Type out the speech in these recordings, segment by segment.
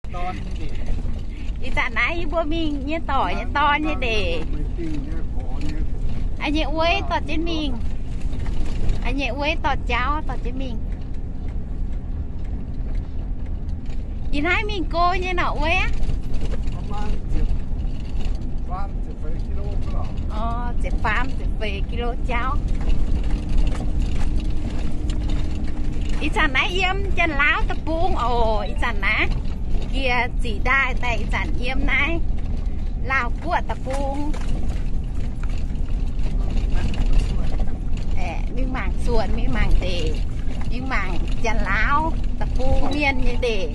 Ih zanc naaiv yie mbuo mingh nyei dorc nyei dorn nyei ndeic. A'nyei ueiv dorh jienv mingh. A'nyei ueiv dorh jauv dorh jienv mingh. Ih hnoi mingh go nyei norqc ueiv aqv. Ziepc faam ziepc feix kilo jauv. Ih zanc naaiv yiem Janx-Laauv deic-bung oc. Ih zanc naaiv jiex ziqc ndaaih daaih, ih zanc yiem naaiv Laauh Guoqv deic-bung. Mingh mangc suonc, mingh mangc ndeic, mingh mangc Janx-Laauv deic-bung mienh nyei ndeic.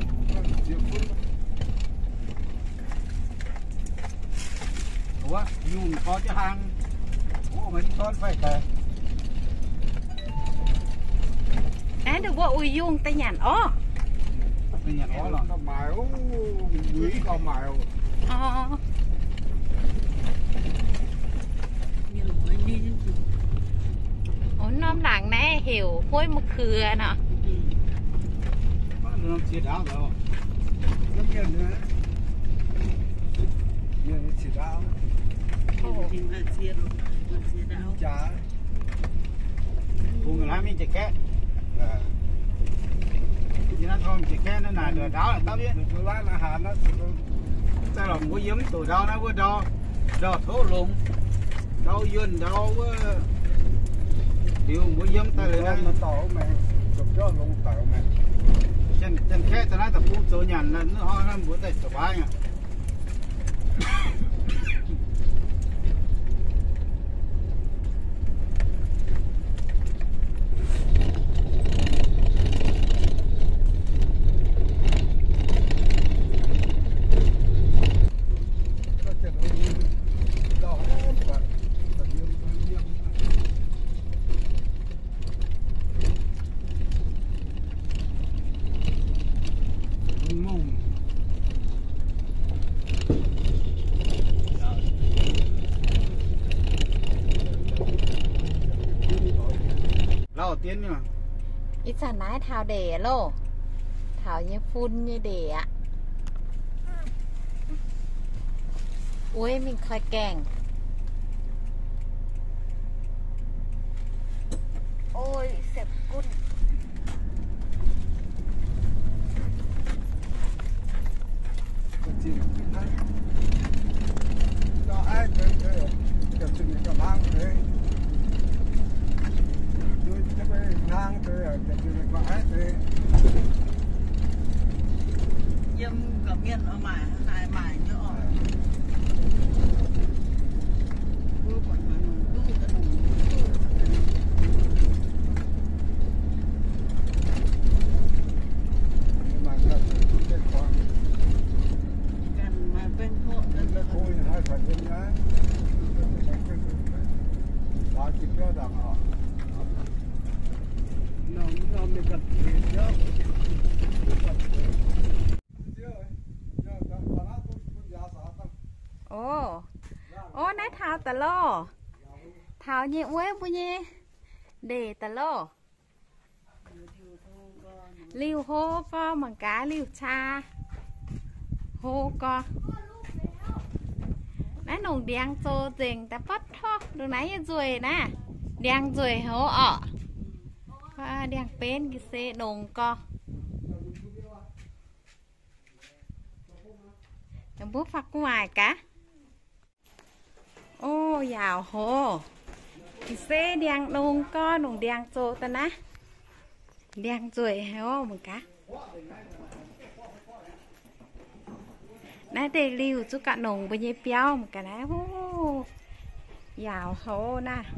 Naaiv ndongc mbuo uix yungh daaih nyanc orv. Orv. Norm laangz naaiv heuc hueiv ma'keuv nor. Zaih lorqc mbuo yiem doqc ndau naaiv wuov ndau, ndau tov longx, ndau yuonh ndau wuov, liuz mbuo yiem daaih liuz, Janx-Kaeqv daaih naaiv deic-bung zoux nyanc, mv hnoi mbuo daaih zoux waac aqv. Ih zanc naaiv taux ndeic loh, taux nyei fun nyei ndeic aqv. Ueiv mingh koi gaengh. Yiem gorqv-mienh oix maaic, haaix maaic nyei oc. Ov, ov, naaiv taux daaih loh. Taux nyei ueiv mbuo nyei ndeic daaih loh. Liuh hlo gorx, mangc gaax liuh caa hlo gorx. Naaiv nongc ndiangx zoux nzengc daaih botv tov ndongc naaiv nyei nzueic naaiv. Ndiangx nzueic hlo orqc. Ndiangx-benv ga'sie nongc gorx. Mbuo faaux gu'nguaaic gaax. Ov, yaauc hlo. Ga'sie ndiangx nongc gorx, nongc ndiangx zoux daaih naaiv. Ndiangx nzueic hlo mangc gaax. Naaiv deix liuh zuqc gauh nongc mbuo nyei biauv mangc gaax naaiv. Ov, yaauc hlo naaiv.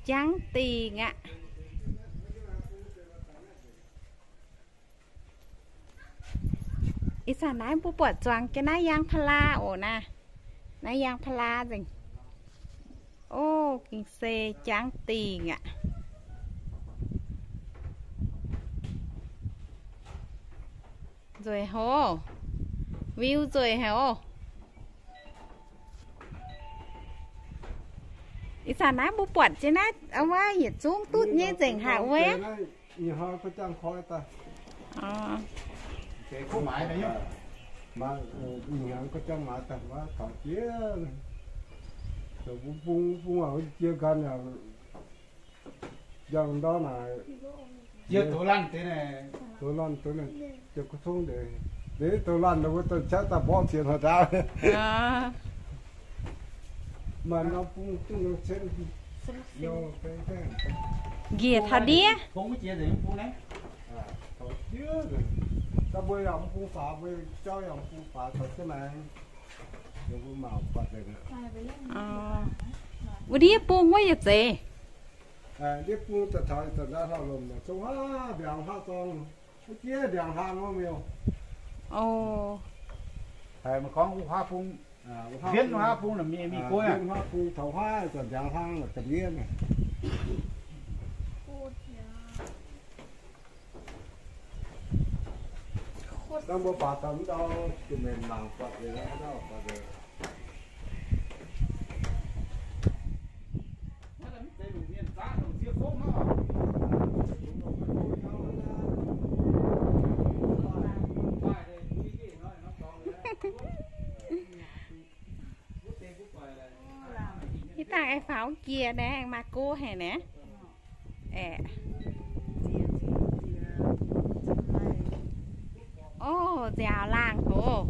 Jangv dingc aqv. Ih zanc naaiv mbuo buatc zuangx jienv naaiv ยางพารา oc naaiv. Naaiv ยางพารา nzengc. Ov, gengh se jangv dingc aqv. Nzueic hlo. View nzueic haic oc. Ih zanc naaiv mbuo buatc jienv naaiv wuov yietc zungv duqv nyei nzengc haic wuov. Njiec taux ndiev. Wuov ndiev bung wuov yietc zeiz. Haiz gorngv wuov huaav bung, mbienv huaav bung mingh, mingh go aqv. Mbuo baac daaih mv dau, mangc buatc Ih zanc aengx faaux jiex naaiv, aengx maaih go haic naaiv. Aeqv, o, nziaaux laangh oc.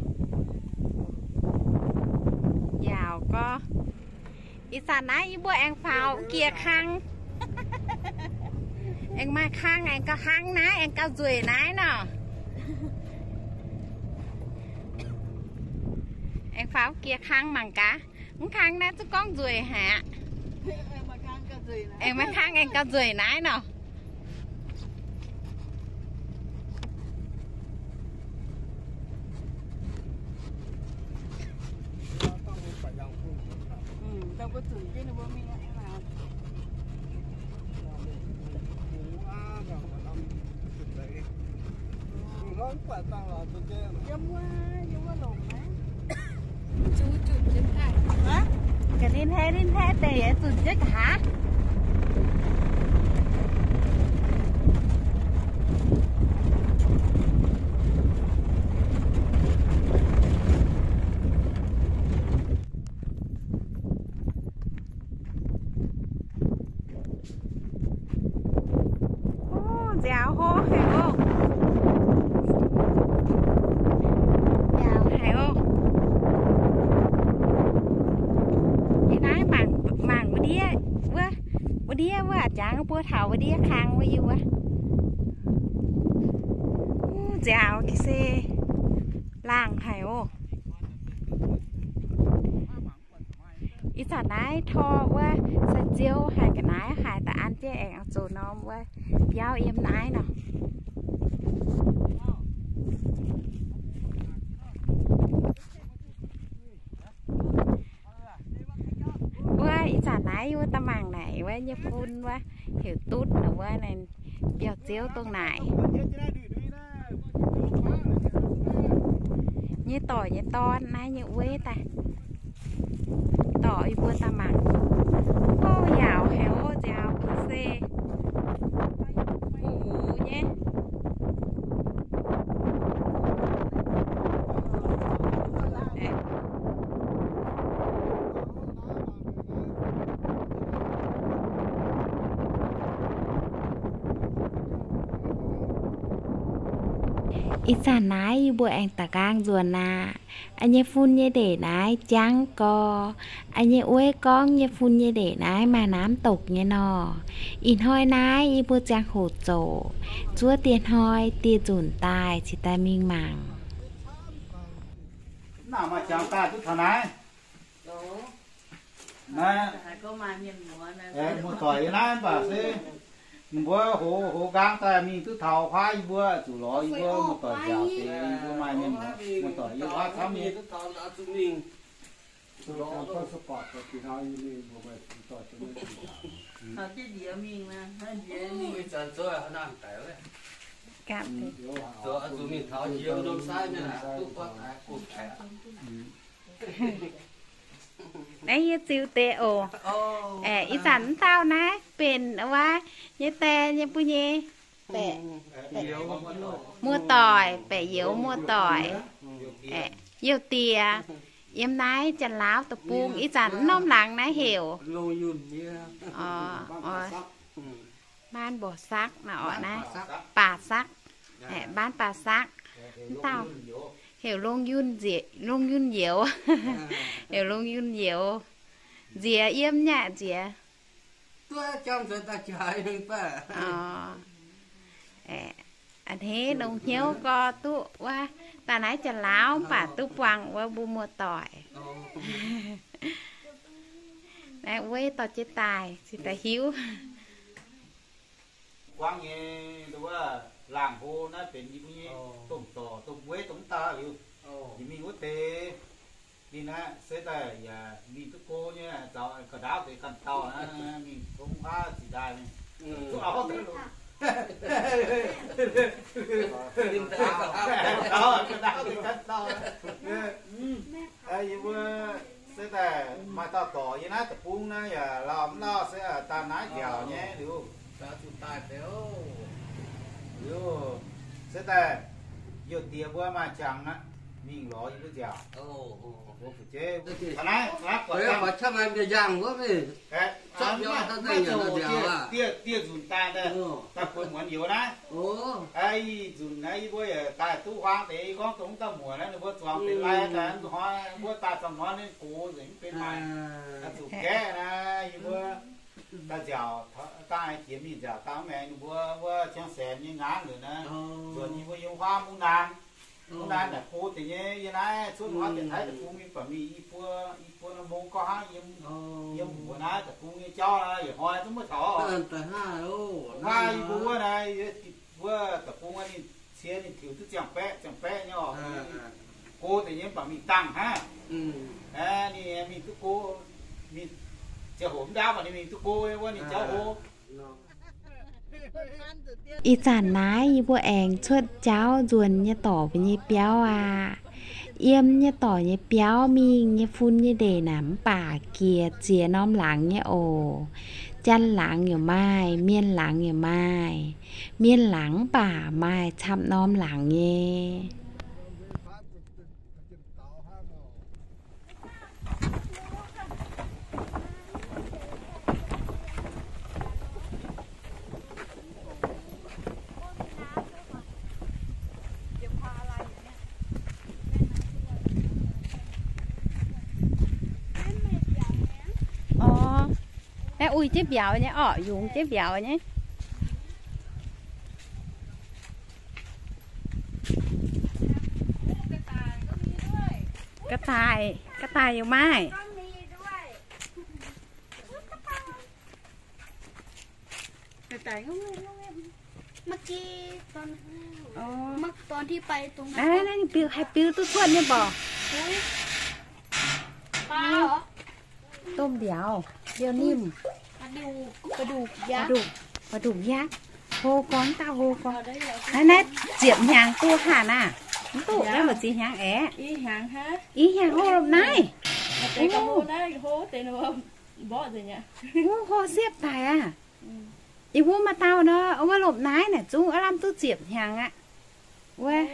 Nziaaux gorx. Ih zanc naaiv yie mbuo aengx faaux jiex kang. Aengx maaih kang, aengx gauh hnangv naaiv, aengx gauh nzueic naaiv nor. Aengx faaux jiex kang mangc gaax. Mv kang naaiv zungv gorngv nzueic haic aqv. Aengx maaih kang aengx gauh nzueic naaiv nor. Ga'lin hei, lin hei deix yietc zunc jienv nqa'haav. O, nziaaux hlo haic oc. Nziaaux haic oc. Ih naaiv mangc, mangc wuov ndiev wuov, wuov ndiev wuov, jangx mbuo taux wuov ndiev kang wuov yie wuov. O, nziaaux ga'sie laangh haic oc. Ih zanc naaiv tor wuov sai-ziouv haiz ga'naaiv haiz da'an jienv aengx oix zoux norm wuov biauv yiem naaiv nor. Wuov ih zanc naaiv yie mbuo daaih mangc naaic wuov nyei fun wuov heuc dutv nor wuov naaic biauv-ziouv dongh naaic. Nyei doic nyei dorn naaiv nyei ueiv daaih dorh yie mbuo daaih mangc. O, yaauc haic oc, nziaaux ga'sie, muz muz nyei. Ih zanc naaiv yie mbuo aengx da'nqaang nzuonx aqv. Yie nyei fun nyei ndeic naaiv jangv gorx. Yie nyei ueiv gorngv yie nyei fun nyei ndeic naaiv maaih namv doqc nyei nor. Ih hnoi naaiv yie mbuo ziangh hoc zoqc, zuov dieh hnoi dieh nzunc daaih cingx daaih mingh mangc. Naaiv maaih jangx daaih duqv taux naaiv. Naaiv, muoz-doic yie naaiv mv baac se ninh mbuo hoz, hoz nqaang daaih mingh duqv taux huaav yie mbuo, zuqc lorz yie mbuo muoz-doic nziaauc deix, yie mbuo maaih mienh muoz-doic yie huaav camv nyei. Yie ziux deix oc. Aeqv, ih zanc mv dauh naaiv benx wuov nyei die nyei mbuo nyei baeqc, muoz-doic, baeqc youz muoz-doic. Aeqv, youh diex yiem naaiv Janx-Laauv deic-bung, ih zanc mv norm laangz naaiv heuc บ้านบ่อซัก naaiv oc, naaiv ป่าซัก, บ้านป่าซัก. Mv dauh heuc Longh Yunh nzie-, Longh Yunh Youz. Heuc Longh Yunh Youz. Nziex yiem nyei aqv, nziex. A'hneiv longx hnyouv gorx duqv wuov daaih naaiv Janx-Laauv mv baac duqv buangh wuov mbuo muoz-doic. Naaiv weiv dorh jienv daaih cingx daaih hiuv. Guangv nyei wuov laangh hlo naaiv benx yie mbuo nyei domh dorc domh weiv dongh mv dauh liuz, yie mingh wuov deix. Ninh naaiv se daaih yaac mingh duqv go nyei, zaux ga'ndaauv deix ganh dauh, mingh tongx huaav ziqc ndaaih mingh. Zuqc auv deix longx. Ga'ndaauv deix ganh dauh. Yie mbuo se daaih maaih dauh dorc yie naaiv deic-bung naaiv yaac lauh mv lauh se daaih naaiv nziaauc nyei liuz, liuz se daaih youh diex mbuo maaih qangx aqv, mingh lorz yie mbuo nziaauc. Mbuo fu'jueiv naaiv, naaiv guaix camv, dieh nzunc daaih, daaih bueix muonz youz naaiv. Ih nzunc naaiv yie mbuo yaac daaih duqv huaang deix, yie gorngv dongh dauh muoc naaiv ninh mbuo zuangx deix lai daaih hnoi, mbuo daaih zuangx hnoi ninh gox nzengc mv benx haaix. Zuqc gaeqv naaiv yie mbuo daaih nziaauc, daaih jiex mingh nziaauc daaih maengx ninh mbuo wuov Ciang Saenx nyei ngaanv liuz naaiv, nzuonx yie mbuo yiem huaav Mungv Naan. Mungv Naan naaic go deix nyei, yie naaiv cuotv huaav deix Taiv deic-bung mingh baac mingh i buo, i buo norm mong gorngv hnangv yiem, yiem mbuo naaiv deic-bung nyei jauv naaiv yietc hnoi zungv maiv taux. Huaav yie mbuo wuov naaiv, wuov deic-bung ninh cie ninh tiux duqv ziangh baeqv ziangh baeqv nyei oc. Go deix nyei mv baac mingh dangh hnangv. Ninh mingh duqv go, mingh ziangh hoc mv ndaauv baac ninh mingh duqv go wuov ninh jauv hlo. Ih zanc naaiv yie mbuo aengx cuotv jauv nzuonx nyei dorc mbuo nyei biauv aqv. Yiem nyei dorc nyei biauv mingh nyei fun nyei ndeic naaic mv baac jiex ziex norm laangz nyei oc. Janx laangz yaac maaih, Mienh laangz yaac maaih. Mienh laangz mv baac maaih camv norm laangz nyei. Orv, naaiv uix jienv mbiauz nyei orqc, yungz jienv mbiauz nyei. Ga'daic, ga'daic yaac maaih. Aa, ninh biu, haih biu duqv cuotv nyei mborqc. Domh mbiauz, mbiauz nimh. Ba'duqc, ba'duqc yaangh. Hlo gorngv, dauh hlo gorngv. Naaiv, naaiv ziepc hnyangx duqv haac naah? Mv duqv, naaiv maaih ziex hnyangx aeqv? I hnyangx hlo lomh naaiv. Hlo siepv daic aqv. Yie wuov maaih dauh nor, wuov lomh naaiv naaic zungv aav lamh duqv ziepc hnyangx aqv. Wuov.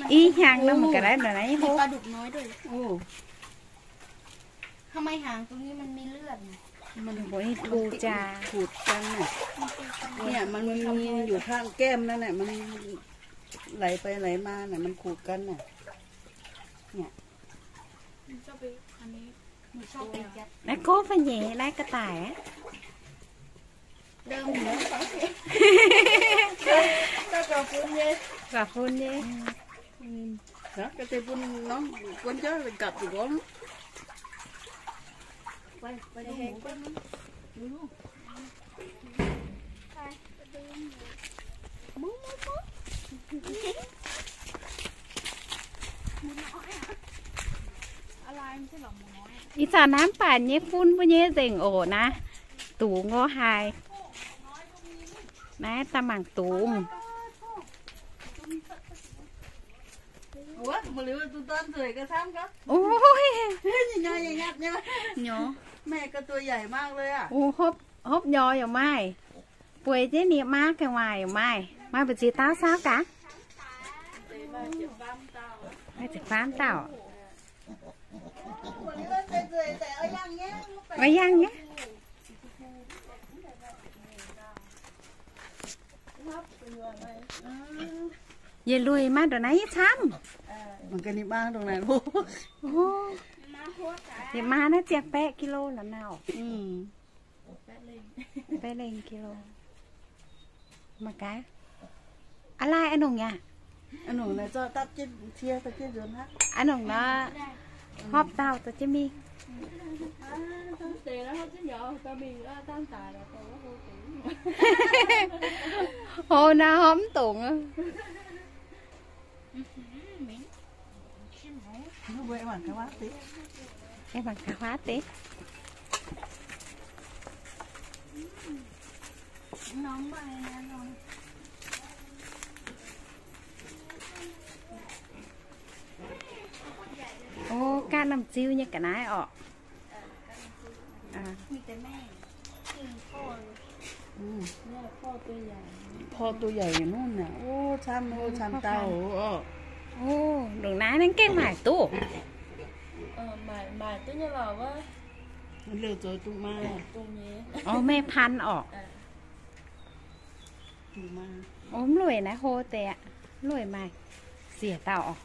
I hnyangx nor mangc gaax naaiv, naaiv hlo. ทำไมหางตรงนี้มันมีเลือดน่ะ มัน มัน มัน มัน ขูดกันน่ะ เนี่ย มัน มันมีอยู่ข้างแก้มนั่นน่ะ มันไหลไปไหลมาน่ะ มันขูดกันน่ะ เนี่ย Naaiv gov fai nyei, naaiv ga'daic aqv. Ga'fun nyei. Ih zanc naaiv mv baac nyei fun mbuo nyei nzengc oc naaiv. Dungz ngorc haic. Naaiv daaih mangc dungz. Uix, hopv nyorx yaac maaih. Bueix jienv nie maa ga'waaic yaac maaih. Maaih mbu'ziex dauh saauv gaax? Maaih ziepc faam dauh. Oix yangh nyei. Yietc lueic maaih ndongc naaiv nyei camv. Yietc maa naaiv ziangh baeqv kilo lorqc naaiv. Baeqv lengh kilo. Mangc gaax. Aa, laai a'nongc yaac. A'nongc nor, hopv dauh zoux jienv mingh. Hov naaiv hopv mv dongc. Mangc gaax huaav deix. O, ganh norm ziu nyei ga'naaiv orqc. Porv duqv yaac nyungc naaic. O, camv, o, camv dauh oc. O, ndongc naaiv naaiv gengh maaic duqv. Liouh zoux dungz maa. O, แม่พันธุ์ orqc. O, mv lueic naaiv hlo deix aqv. Mv lueic maaih siec dauh orqc.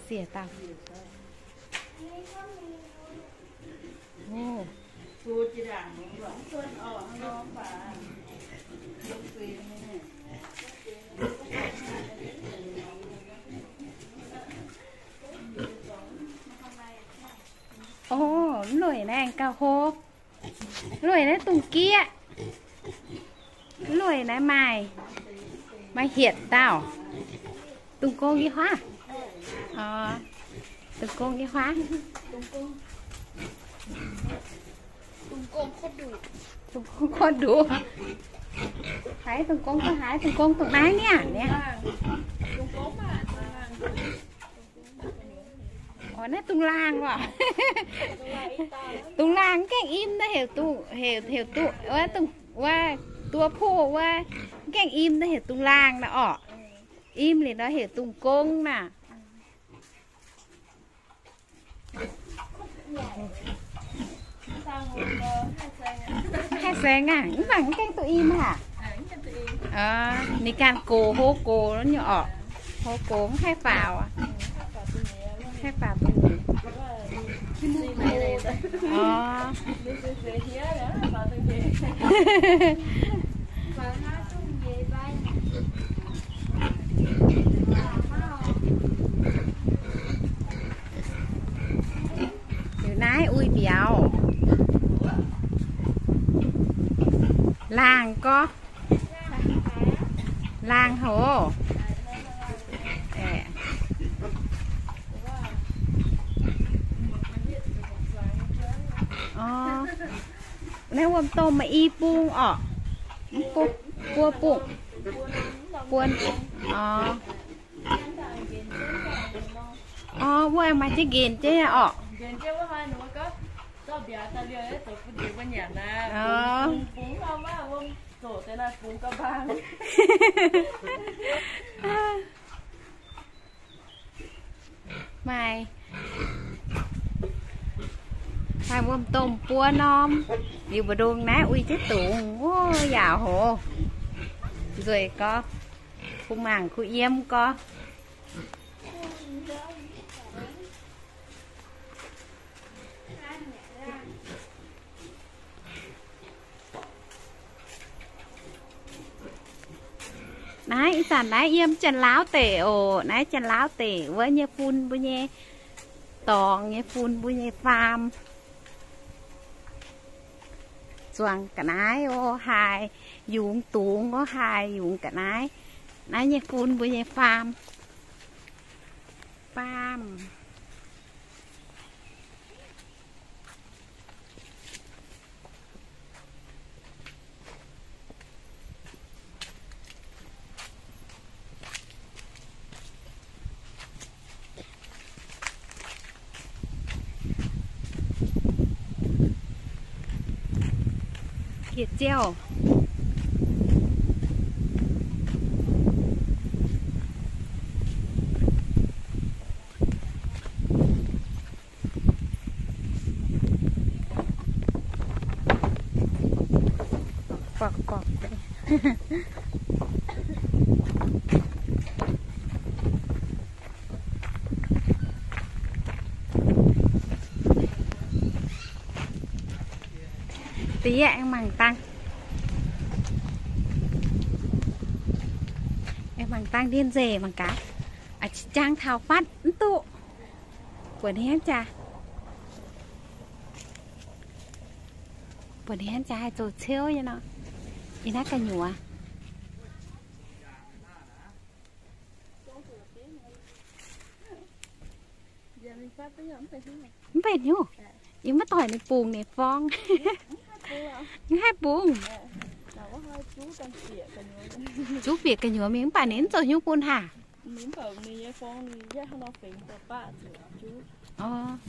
Siec dauh. O. O, mv lueic naaiv gauh hlo. Lueic naaiv dungz gieqv. Lueic naaiv maaih, maaih hietc dauh. Dungz gong nyei huaav. O, dungz gong nyei huaav. Dungz gong kuotv nduqc. Haiz dungz gong duqv haaix? Dungz gong dongh naaiv niaa. Orqc, naaiv dungz laangh orqc. Dungz laangh mv gaengh im naaiv heuc dungz, heuc, heuc dungz, wuov dungz, wuov duov puv wuov, mv gaengh im naaiv heuc dungz laangh naaiv orqc. Im liuz nor heuc dungz gong naaiv. Haih saeng aqv, mv baac mv gaengh duqv im aqv. Ninh ganh gox, hlo gox nyei orqc. Hlo gox mv haih faaux. Haih faaux dungh nyeic. Orqc. Liuz naaiv uix mbiauz. Laangh gorx. Laangh hoc. Orqc. Naaiv wuom-domh maaih i bung orqc. Buo bung. Buo, orqc. Orqc, wuov maaih jienv nqenc jienv orqc. Maaih, maaih wuom-domh buo norm. Liuz mbu'ndongx naaiv uix jienv dungz, wuov, yaauc hoc. Nzueic gorx, kuh mangc kuh yiem gorx. Naaiv ih zanc naaiv yiem Janx-Laauv deic oc. Naaiv Janx-Laauv deic wuov nyei fun mbuo nyei dorngx nyei fun mbuo nyei faam. Zuangx ga'naaiv oc, haaix yungz dungz oc, haaix yungz ga'naaiv. Naaiv nyei fun mbuo nyei faam. Faam. Bieqc ziouh. Borqc borqc. Da'yietv aengx mangc dangh, aengx mangc dangh ndie nzeic mangc gaax. A'jang taux fatv mv duqv. Buatc hnangv jaax, buatc hnangv jaax haih zoux ciouv nyei nor. Ih naaiv gu'nyuoz. Mv benx hnyouv. Yie maiv doic ninh bungx ninh forng. Mv haih bungx. Juv bieqc gu'nyuoz mingh mv baac ninh mv zoux hnyouv bun haac. Orv.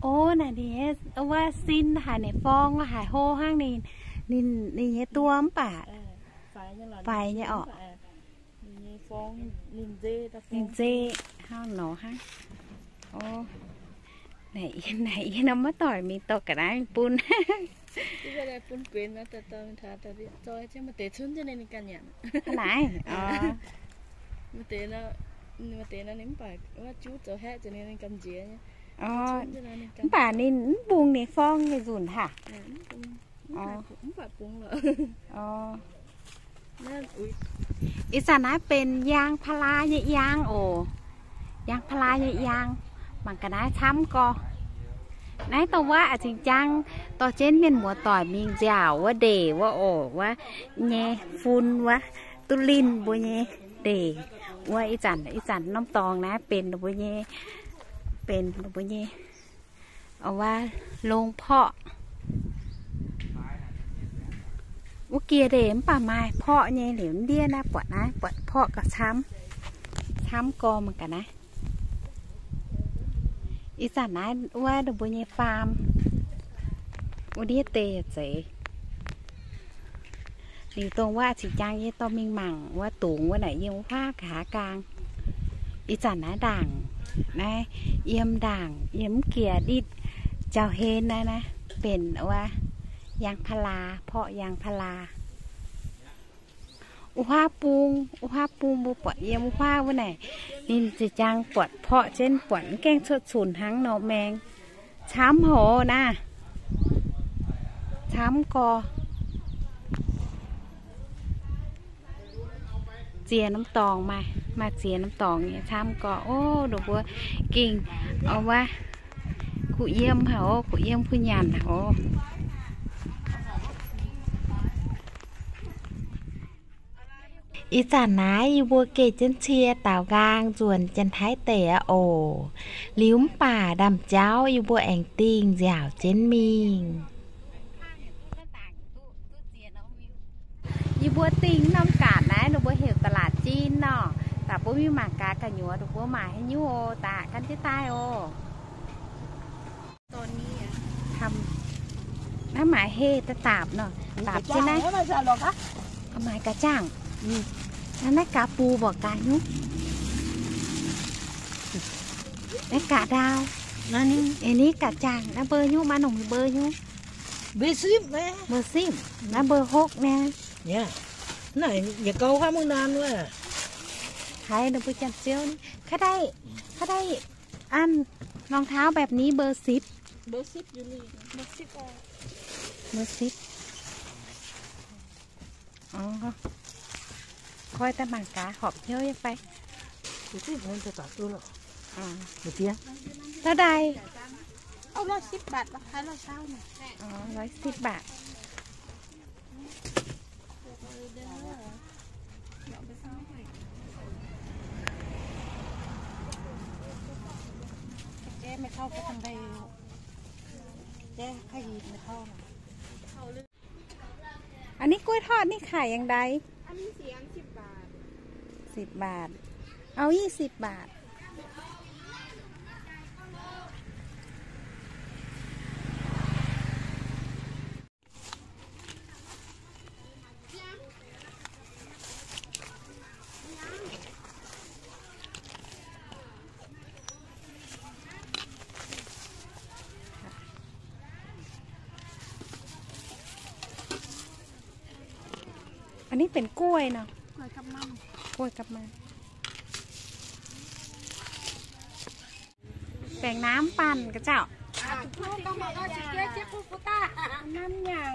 O, naaic ninh nyei wuov sin haic, ninh forng haic, hlo hnangv ninh, ninh, ninh nyei duo mv baac faix nyei orqc. Ninh nze hnangv nor hnangv. O, naaic yie nor maiv doic mingh dorh ga'naaiv mingh bun. Naaic, mv baac ninh mv bungx ninh forng nyei nzunc haac. Ih zanc naaiv benx yaang paalaa nyei yaang oc. Yaang paalaa nyei yaang, mangc ga'naaiv camv gorx. Naaiv dongh wuov a'cing jaang dorh jienv mienh muoz-doic mingh nziaauc wuov ndeic wuov oc, wuov nyei fun wuov, duqv linh mbuo nyei ndeic. Wuov ih zanc, ih zanc norm dorngx naaiv benx mbuo nyei, benx mbuo nyei wuov longx porqv. Wuov jiex ndeic mv baac maaih porqv nyei liuz ndiev naaiv buatc naaiv buatc porqv gauh camv, camv gorx mangc ga'naaiv. Ih zanc naaiv wuov ninh mbuo nyei farm, wuov ndiev deix zeiz. Liuz dongh wuov a'cing jaang yie dorh mingh mangc wuov dungz wuov naaic yiem wuov huaav nqa'haav gaang. Ih zanc naaiv ndaangc, naaiv yiem ndaangc yiem mv jiex nditv jauv-hlen naaiv, naaiv benx wuov yaang paalaa, porqv yaang paalaa. Wuov huaav bung, wuov huaav bung mbuo buatc yiem wuov huaav wuov naaic, ninh zinh jaang buatc porqv jienv buatc mv gaengh cuotv cunc hnangv nor maengx. Camv haic naaiv. Camv gorx. Ziex norm dorngx maaih, maaih ziex norm dorngx nyei camv gorx. O, ninh mbuo gengh wuov kuh yiem haic oc, kuh yiem kuh nyanc haic oc. Ih zanc naaiv yie mbuo geh jienv cie daaux nqaang nzuonx Janx-Taiv deic aqv oc. Liuz mv baac ndaamv-jauv yie mbuo aengx dingh nziaauc jienv mingh. Yie mbuo dingh norm gaatc naaiv ninh mbuo heuc ตลาดจีน nor. Daaih mbuo mingh mangc gaax gu'nyuoz ninh mbuo maaic haaix nyungc oc. Daaih gan jienv daaih oc. Naaiv maaiz heh daaih daapc nor, daapc jienv naaiv. Maaiz ga'jangh. Naaiv gaax bung mborqc gaax nyungc. Naaiv gaax ndaauv. Ih ni ga'jangh naaiv mbeu nyungc, maaih nongc mbeu nyungc. Mbeu sipv, naaiv mbeu hopv nyei. Haiz ninh mbuo janx-ziouv ni, ข้าได้ ข้าได้ อัน รองเท้าแบบนี้ เบอร์สิบ เบอร์สิบ Koi daaih mangc gaax, horpc hnyouv nyei fai. Dah daaih ร้อยสิบ บาท ขาย ร้อยซาว นี่ อ๋อ ร้อยสิบ บาท. Anh, cái gỏi tho' này ขายอย่างใด? อันนี้เสียงสิบบาท สิบบาท เอายี่สิบบาท. อันนี้เป็นกล้วยเนาะ กล้วยกับมัน กล้วยกับมัน แปงน้ำปั่นกระเจ้า น้ำหยัง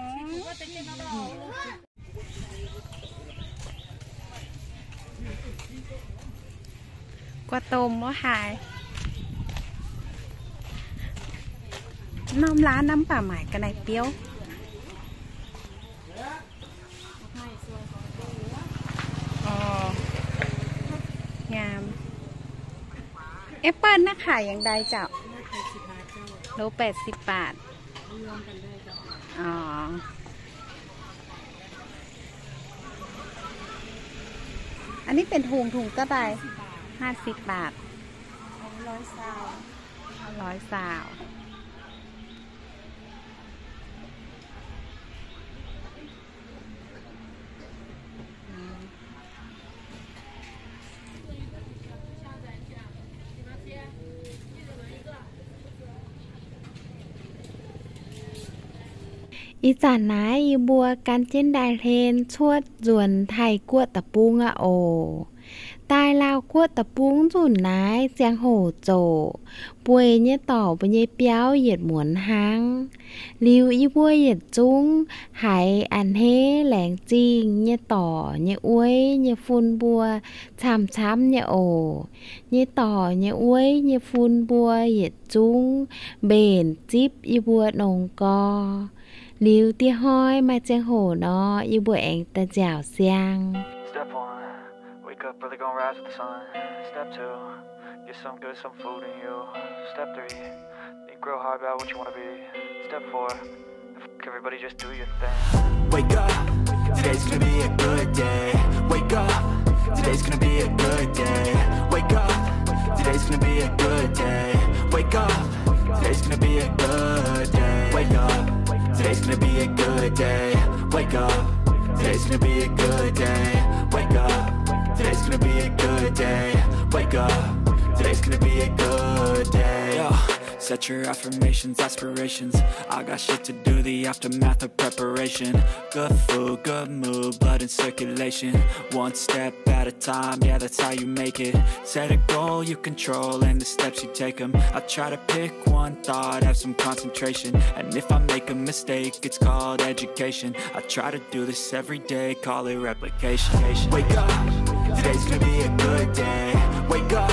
กล้วยต้มบ่ขาย น้ำร้านน้ำป่าหมายกะไนเปียว อ๋อ งาม แอปเปิ้ลน่ะขายอย่างใดเจ้า โลแปดสิบบาท อ๋อ อันนี้เป็นถุง ถุงเต้าใด ห้าสิบบาท ร้อยซาว ร้อยซาว Ih zanc naaiv yie mbuo gan jienv ndaaih hlen cuotv nzuonx Taiv-Guoqv deic-bung aqv oc. Daaih Laauv-Guoqv deic-bung nzunc naaiv ziangh hoc zoqc, bueix nyei dorc mbuo nyei biauv yietc muonz hnangv. Liuz yie mbuo yietc zungv haiz a'hneiv laengz zingh nyei dorc nyei ueiv nyei fun mbuo camv-camv nyei oc. Nyei dorc nyei ueiv nyei fun mbuo yietc zungv mbenc zipv yie mbuo nongx gorx. Liuz dieh hnoi maaih ziangh hoc nor, yie mbuo aengx daaih nziaauc siang. Step one, wake up early, gonna rise with the sun. Step two, get some good, some food in you. Step three, think real hard about what you wanna be. Step four, fuck everybody, just do your thing. Wake up, today's gonna be a good day. Wake up, today's gonna be a good day. Wake up, today's gonna be a good day. Wake up, today's gonna be a good day. Wake up, today's gonna be a good day. Wake up, today's gonna be a good day. Wake up, today's gonna be a good day. Wake up, today's gonna be a good day. Yeah. Set your affirmations, aspirations. I got shit to do, the aftermath of preparation. Good food, good mood, blood in circulation. One step at a time, yeah, that's how you make it. Set a goal you control and the steps you take 'em. I try to pick one thought, have some concentration. And if I make a mistake, it's called education. I try to do this every day, call it replication. Wake up, today's gonna be a good day. Wake up.